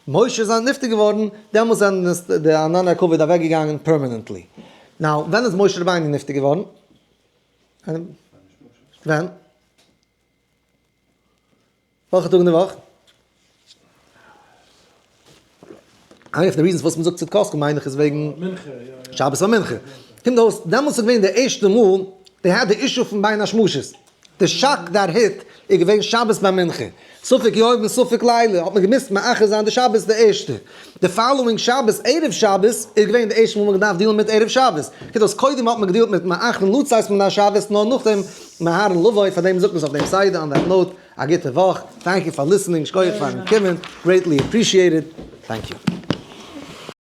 S1: משה איז נפטר געווארן, דעמאלס זענען עס די ענני הכבוד אוועק געגאנגען permanently. Now, ווען איז משה רבינו נפטר געווארן? ווען? וועלכע טאג אין די וואך? איינע פון די reasons וואס מ'זאגט צדקתך מיין איך איז וועגן שבת פאר מנחה. קומט אויס דעמאלטס איז געווען די ערשטע מאל they had די issue פון בין השמשות. די shock that hit איז געווען שבת ביי מנחה. ספק יום און ספק לילה האט מען געמוזט מאחר זיין די שבת די ערשטע. די following שבת ערב שבת איז געווען די ערשטע מאל מ'האט געדארפט deal ן מיט ערב שבת. קומט אויס קודם האט מען גע deal ט מיט מאחרין לצאת מן השבת נאר נאכדעם ממהרין לבוא פארדעם זאגט מען עס אויף דעם סדר on that note. א גוטע וואך, thank you פאר listening, שכוח פארן קומען, greatly appreciated, thank you.